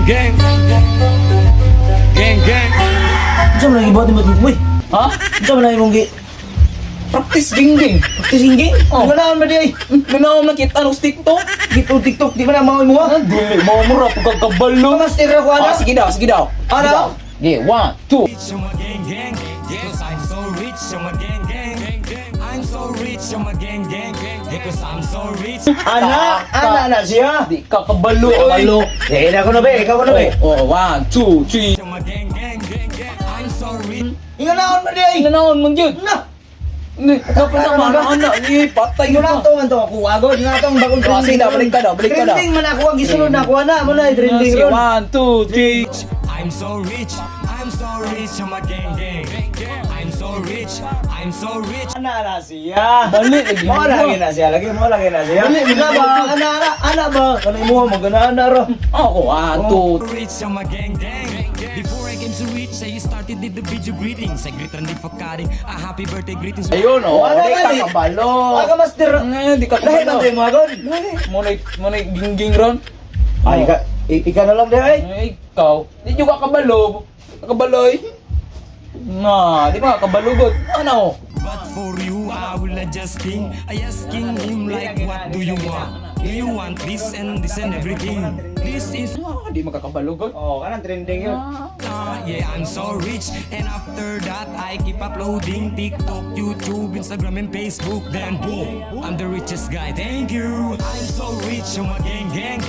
Gang gang. Gang gang. Unsa man lagi buhat nimo, uy? Ha? Unsa man lagi mong gi Practice gingging. Practice gingging? Oh. Wala man di ay. Nanaom na kita ng TikTok. Dito TikTok di ba na mga imo? Ah, dili mo mo ra pagkakabalo. Master ra ko ana. Ah, sige daw, sige daw. Sige Ano? daw. Okay, one, two. Rich, I'm a gang gang. Because I'm so rich, I'm a gang gang. I'm so rich, I'm a gang gang. Because I'm so rich. Ana, ana na siya. Di ka kabalo, oy. Kabalo. Eh, na ko na be, ikaw ko na be. Oh, one, two, three. I'm a gang gang. I'm so rich. Inganaon man di ay. Nanaon man gyud. Na. Ni, dapat na mana ana ni patay Ingon ka. to man to ako agod nga tong bagong Ah, sige daw, balik ka daw, balik ka daw. Trending man ako ang gisunod na ako ana mo na trending Sige, ron. one, two, three. I'm so rich. I'm so rich, I'm a gang gang. I'm so rich. I'm so rich. Ana na siya. Balik lagi. Mo lagi na siya, lagi mo lagi na siya. Balik, Ana ba, ana ana ana ba? Kanay mo magana ana ra. Ako, one, two. Rich, I'm a gang gang. Before I came to rich, I started did the video greetings. I greet Randy for cutting a happy birthday greetings. Ayun, oh, Wala di ka gani. kabalo. Aga master. Eh, di ka Lahi man kabalo. tayo mo agod. Mo na gingging ron. Ay ka ika na lang di ay. Ay, ikaw. Di nyo kakabalo. Kakabaloy. Na, di ba kabalugod? Ano? But for you, I will adjusting. I asking him like, "What do you want? Do you want this and this and everything?" This is Ah, di makakabalugod. Oh, kanang trending yun. Yeah, I'm so rich. And after that, I keep uploading TikTok, YouTube, Instagram, and Facebook. Then boom, I'm the richest guy. Thank you. I'm so rich, I'm a gang gang.